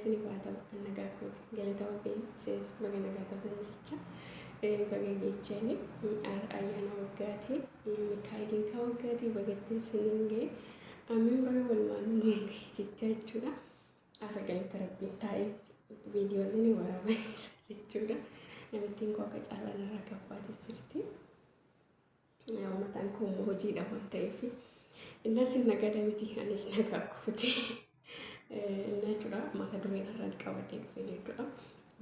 Isinif haa ta'u an nagaa kooti galata waaqayyo isinis baga nagaa taatan jecha baga geechani ayyaana waggaati mikaa'eliin kaa waggaati bagatti isiniin ga'e amiin baga walumaan nuun ga'e jecha jechuudha har'a galata rabbiin taa'ee viidiyoo isinii waraabaa jira jechuudha namittiin koo akka carraa narraa kabbaatee jirti. Mataan koo immoo hojiidha waan ta'eef innas nagada miti anis nagaa kooti. Inni jechuudha mata dureen har'aan qabadhee dhufe jechuudha.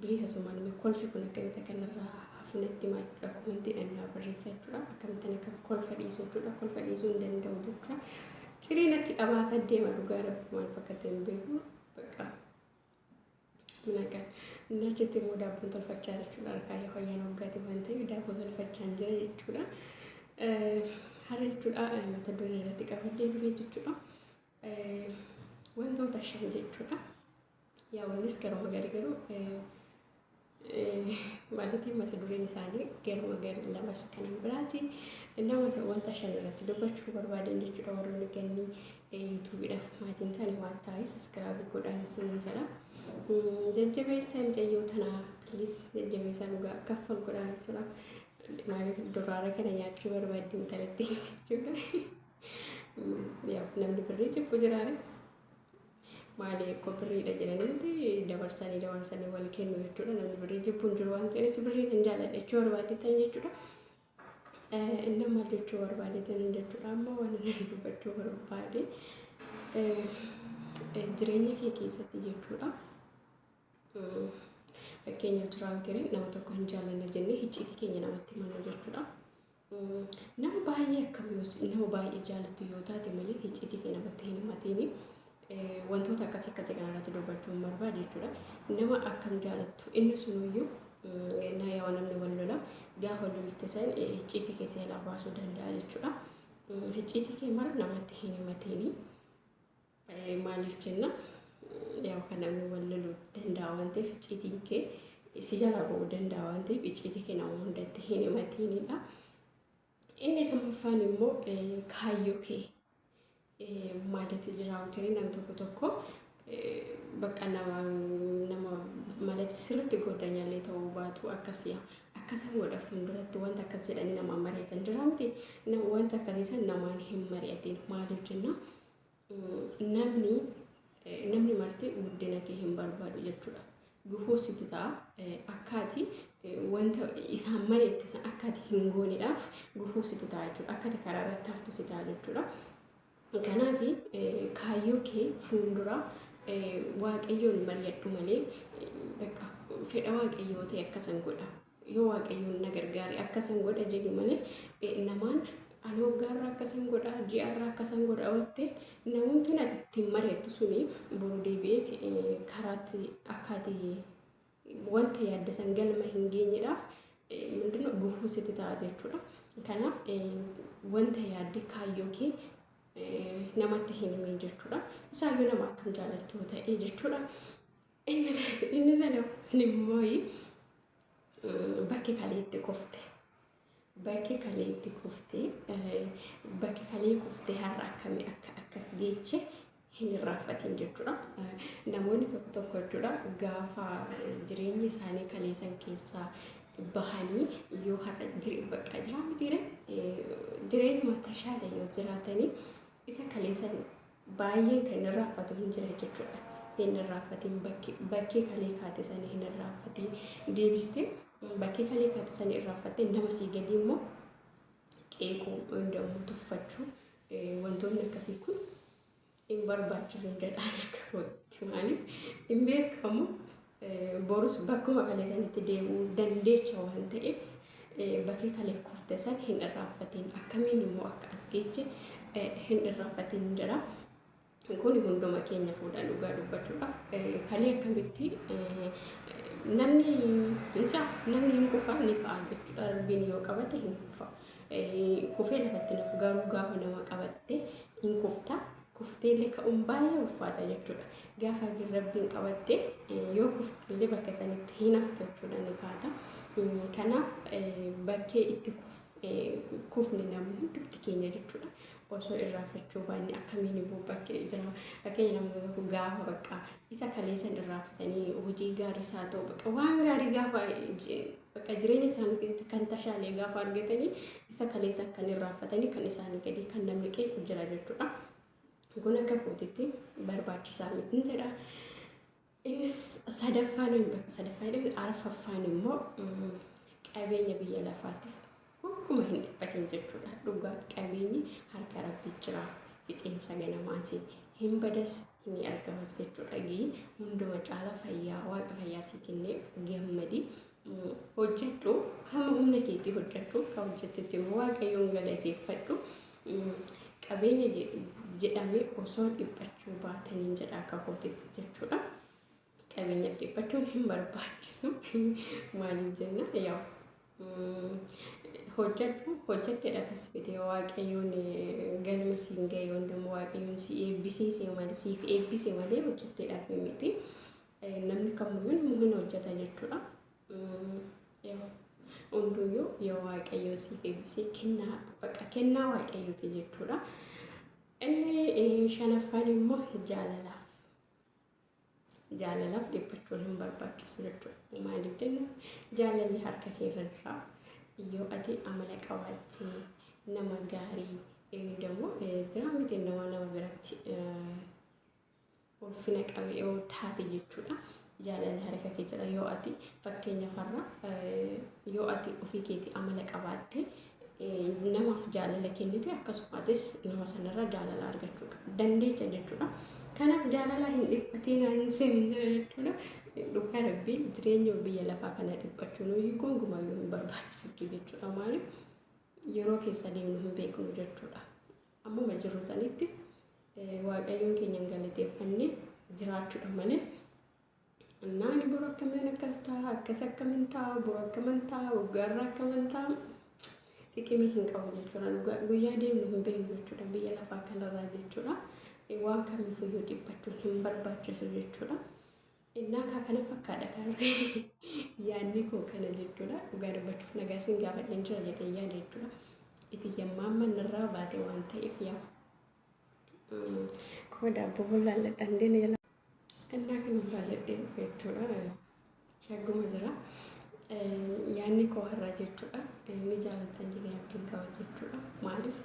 Bilisa sumaan immoo kolfi kun akkamitti akka narraa hafu natti himaa jechuudha. Komantiidhaan naa barreessaa jechuudha. Akkamitti akka kolfa dhiisu jechuudha. Kolfa dhiisuu hin danda'u jechuudha. Cirii natti dhabaasaa deema dhugaa rabbi maal fakkaate hin beeku. Bakka Nagaan. Inni achitti immoo daabboon tolfachaa jechuudha. Harkaa yoo ayyaana waggaati waan ta'eef daabboo tolfachaa jira jechuudha. Har'a jechuudha mata dureen irratti qabadhee dhufe jechuudha. Wantoota shan jechuudha. Yaa innis garuma gargaru Maalitii mata dureen isaanii garuma gar lamas kan hin biraati. Nama wanta shan irratti dubbachuu barbaadan jechuudha warroonni gannii yuutuubiidhaaf maatiin isaanii waan ta'eef saskiraabii godhaan isin jedha. Jajjabeessaa mucayyoo tanaa piliis jajjabeessaa dhugaa kaffal godhaan jechuudha. Maaliif duraara kana nyaachuu barbaaddi intalatti jechuudha. Namni birrii jibbu jiraare. Maali ko birriidha jedhanii miti dabarsanii dabarsanii wal kennu jechuudha. Namni birrii jibbu hin jiru waan ta'eef birrii nan jaalladha jechuu barbaadetan jechuudha. Inni maal jechuu barbaadetan jechuudha. Amma waan inni dubbachuu barbaade jireenya kee keessatti jechuudha. Fakkeenyaaf jiraa miti nama tokko hin jaallanna jennee icciitii keenya namatti himannu jechuudha. Nama baay'ee akkam yoo nama baay'ee jaalattu yoo taate malee icciitii kee namatti hin himatiini. Wantoota akkasii akkasii kanarratti dubbachuu hin barbaadu jechuudha. Nama akkam jaalattu inni sunuyyuu na yaa namni wal lola gaafa lolte san icciitii kee seelaa baasuu danda'a jechuudha. Icciitii kee mara namatti hin himatiini. Maaliif jenna yaa kan namni wal loluu danda'a waan ta'eef icciitiin kee si jalaa ba'uu danda'a waan ta'eef icciitii kee nama hundatti hin himatiinidha. Inni lammaffaan immoo kaayyoo kee maalitti jira wanti namni tokko tokko bakka nama nama malatti sirriitti goddanyaallee ta'uu baatu akkasii akkasan godha fuulduratti wanta akkas jedhanii namaan mari'atan jira miti wanta akkasii san namaan hin mari'atin maaliif jenna namni namni marti guddina kee hin barbaadu jechuudha. Gufuu sitti ta'a. Akkaati wanta isaan mari'atte san akkaati hin gooneedhaaf gufuu sitti ta'a jechuudha. Akkaati karaa irratti haftu si ta'a jechuudha. Kanaaf kaayyoo kee fuuldura waaqayyoon mari'adhu malee bakka fedha waaqayyoo ta'e akkasan godha. Yoo Waaqayyoon na gargaare akkasan godha jedhi malee namaan ani waggaarraa akkasan godha ji'arraa akkasan godha watte namumti ati ittiin mari'attu suni boru deebi'eeti karaatti akka ati wanta yaadde san galma hin geenyedhaaf mindino gufuu sitti ta'a jechuudha. Kanaaf wanta yaadde kaayyoo kee namatti hin himin jechuudha. Isaayyuu nama akkam jaalattu ta'e jechuudha. Inni sadaffaan immoo bakki kaleetti kufte. Bakki kaleetti kufte bakki kalee kufte har'a akkamii akka akkas geeche hin irraanfatin jechuudha. Namoonni tokko tokko jechuudha gaafa jireenya isaanii kaleessan keessaa bahanii yoo har'a bakka jiraa mitiire jireenyuma tashaale yoo jiraatanii isa kaleessan baay'een kan hin irraanfatu hin jira jechuudha. Hin irraanfatin bakkee kalee kaate sanii hin irraanfatin deebistee bakkee kalee kaate sanii irraanfattee nama sii gadii immoo qeequu immoo tuffachuu wantoonni akkasii kun hin barbaachisu jedhaan akka kootti maaliif hin beekamu borus bakkuma kalee sanitti deebi'uu dandeecha waan ta'eef bakkee kalee kufte san hin irraanfatin akkamiin immoo akka as geeche hin irraanfatin jedha. Kun hunduma keenya fuudha dhugaa dubbachuudhaaf kalee akkamitti namni inca namni hin kufa ni ka'a jechuudha. Rabbiin yoo qabate hin kufa. Kufee lafatti nafu garuu gaafa nama qabatte hin kufta. Kufteellee ka'uun baay'ee ulfaata jechuudha. Gaafa rabbiin qabatte yoo kuftellee bakka sanitti hin haftu jechuudha ni kaata. Kanaaf bakkee itti kufne namni hundumti keenya jechuudha. Osoo irraanfachuu baanne akkamiin immoo bakkee jira. Fakkeenya namni tokko gaafa bakka isa kaleessan irraanfatanii hojii gaarii isaa ta'u bakka waan gaarii gaafa bakka jireenya isaanii keessatti kan tashaalee gaafa argatanii isa kaleessa kan irraanfatanii kan isaanii gadi kan namni qeequ jira jechuudha. Kun akka kootitti barbaachisaa miti jedha. Innis sadaffaan bakka sadaffaa jedhamu arfaffaan immoo qabeenya biyya lafaatiif gonkumaa hin dhiphatin jechuudha. Dhugaa qabeenyi harka Rabbii jira. Fixeensa ganamaati. Hin badas hin argamas jechuudha. Gii hunduma caala fayyaa Waaqa fayyaa sii kennee gammadi. Hojjedhu, hamma humna keetii hojjedhu, kan hojjettetti immoo Waaqayyoon galateeffadhu. Qabeenya jedhamee osoo dhiphachuu baataniin jedha akka kootitti jechuudha. Qabeenyaaf dhiphachuun hin barbaachisu. Maaliif jenna, yaa hojjedhu, hojjetteedhaafis fide Waaqayyoon galma siin ga'e, yoon immoo Waaqayyoon si eebbisiise malee, siif eebbise malee hojjetteedhaaf miti. Namni kamiyyuu nama hin hojjeta jechuudha. Hunduyyuu yoo Waaqayyoon siif eebbise kennaa, bakka kennaa Waaqayyooti jechuudha. Inni shanaffaan immoo jaalalaaf. Jaalalaaf dhiphachuun hin barbaachisu jechuudha. Maaliif jenna, jaalalli harka keerra jira. Yoo ati amala qabaattee nama gaarii ደግሞ jira miti, nama nama biratti ulfina qabe yoo taate jechuudha. Jaalalli harka kee jira. Yoo ati fakkeenyaaf har'a yoo ati ofii keetii amala qabaatte namaaf jaalala kennite, akkasumatis nama sanarra jaalala argachuu dandeecha jechuudha. Kanaaf jaalala hin dhiphatiin hin seenin jira jechuudha. Dhugaa Rabbii jireenya biyya lafaa kana dhiphachuun gonkumayyuu hin barbaachisitu jechuudha. Maaliif, yeroo keessa deemnu hin beeknu jechuudha. Ammuma jirru sanitti Waaqayyoon keenya hin galateeffannee jiraachuudha malee naani boru akkamiin akkas ta'a, akkas akkamiin ta'a, boru akkaman ta'a, waggaarraa akkaman ta'a, xiqimii hin qabu jechuudha. Guyyaa deemnu hin beeknu jechuudha biyya lafaa kanarraa jechuudha. Waan kamiifiyyuu dhiphachuun hin barbaachisu jechuudha. Innaa kaa kana fakkaadha kan yaadni koo kana jechuudha. Dhugaa dubbachuuf nagaa isin gaafadheen jira jedhee yaada jechuudha. Itti yammaan manarraa baate waan ta'eef yaa. Koo daabboo bullaalladhaan deena jala. Innaa kan bullaalladhee dhufe jechuudha. Shagguma jira. Yaadni koo har'aa jechuudha. Ni jaalattan jedhee abdiin qaba jechuudha. Maaliif,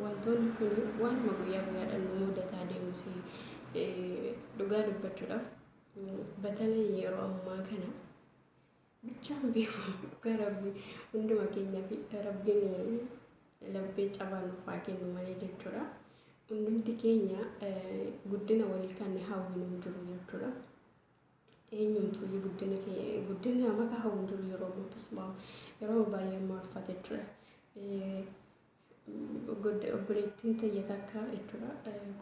wantoonni kun waanuma guyyaa guyyaadhaan nu mudataa deemus. Dhugaa dubbachuudhaaf batala yeroo ammaa kana bichaan beeku, dhugaa Rabbii hunduma keenyaa fi Rabbiin labbee cabaa nuuf haa kennu malee jechuudha. Hundumti keenya guddina walii kan hawwinu hin jiru jechuudha. Eenyumtuyyuu guddina guddina nama kan hawwu hin jiru yeroo ammaa, yeroo baay'ee ammaa ulfaata jechuudha. Obboleettiin tiyya takka jechuudha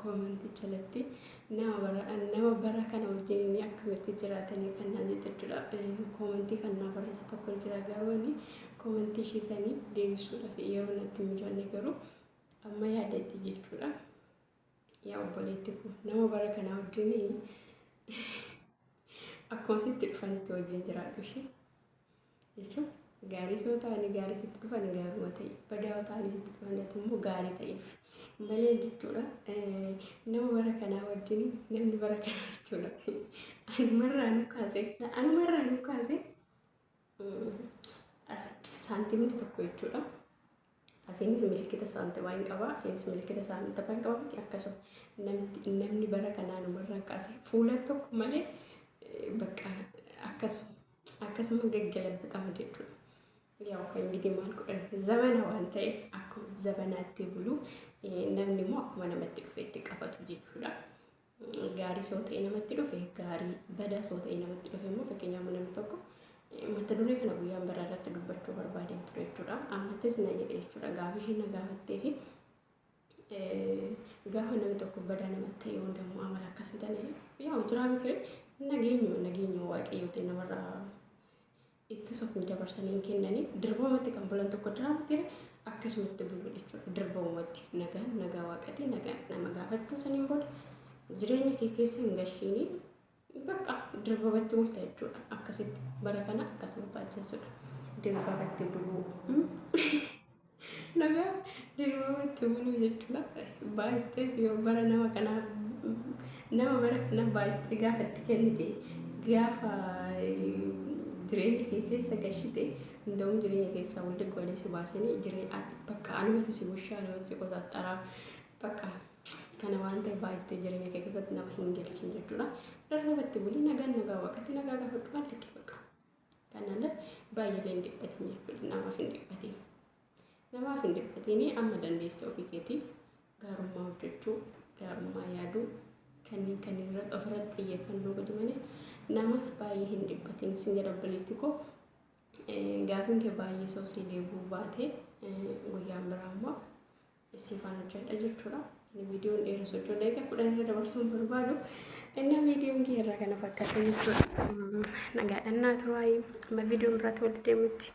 koomentii jalatti nama bara kana wajjin akkamitti jiraatanii kan naan jette jechuudha. Koomentii kan naa barreesse tokko jira, garuu inni koomentii ishee sanii deebisuudhaaf yeroo natti hin mijoonne, garuu amma yaadadhe jechuudha. Yaa obboleetti koo, nama bara kanaa wajjin akkuma sitti dhufanitti wajjin jiraadhu ishee jechuun gaarii soo ta'anii gaarii sitti dhufanii gaaruma ta'e, badaa yoo ta'anii sitti dhufan immoo gaarii ta'eef malee jechuudha. Nama bara kanaa wajjin, namni bara kanaa jechuudha. Anumarraa nu kaase, anumarraa nu kaase, saantimni tokko jechuudha. Asiinis milikita saantimaa hin qaba, asiinis milikita saantimaa hin qaba miti, akkasuma namni bara kanaa numarraa kaase fuula tokko malee bakka akkasuma gaggalabatama jechuudha. Yaa kan እንግዲህ maal godhan, zamana waan ta'eef akkuma zabanaatti bulu, namni immoo akkuma namatti dhufe itti qabatu jechuudha. Gaarii soo ta'e namatti dhufe gaarii, badaa soo ta'e namatti dhufe immoo, fakkeenyaaf namni tokko mata duree kana guyyaan biraa irratti dubbachuu barbaadeen ture jechuudha. Ammattis na jedhe jechuudha. Gaafa isheen na gaafattee fi gaafa namni tokko badaa namatti ta'e yoo immoo amala akkasii ta'e yaa jiraa miti, nageenyuma nageenyuma Waaqayyootiin namarraa ittisuuf ni dabarsanii hin kennanii dirbamatti kan bulan tokko jira miti, akkasumatti bulu jechuudha. Dirbamatti nagaan nagaa Waaqatii nagaan nama gaafachuu saniin booda jireenya kee keessa hin gashiini, bakka dirbamatti bulta jechuudha. Akkasitti bara kana akkas barbaachisuudha. Dirbamatti buluu. Nagaa dirmamatti buluu jechuudha. Baay'istees yoo bara nama kanaa nama bara kana baay'istee gaafa itti kennite, gaafa jireenya kee keessa gashite, hunda'uun jireenya keessaa wal godhanii si baasanii jireenya bakka anumatu si bushaa, anumatu si qoxaxxaraa bakka kana waan ta'eef baay'istee jireenya kee keessatti nama hin galchin jechuudha. Darbabatti bulii, nagaan nagaa waaqatti nagaa gaafadhu, maallaqee bakka. Kanaan baay'ee hin dhiphatin jechuudha. Namaaf hin dhiphatin. Namaaf hin dhiphatin, amma dandeessa ofii keetii gaarummaa hojjechuu, gaarummaa yaaduu, kanneen kanneen irratti ofirratti xiyyeeffannoo godhi malee namaaf baay'ee hin dhiphatin sin jedha obboleetti koo. Gaafiin kee baay'ee soosii deebi'uu baate, guyyaan biraa immoo siifaan hojjedha jechuudha. Ani viidiyoon dheeressu jechuudha. Daqiiqaa 10 irra dabarsuu hin barbaadu. Inni viidiyoon kee irraa kana fakkaata jechuudha. Nagaadhaan naa turaa, amma viidiyoon biraatti walitti deemutti.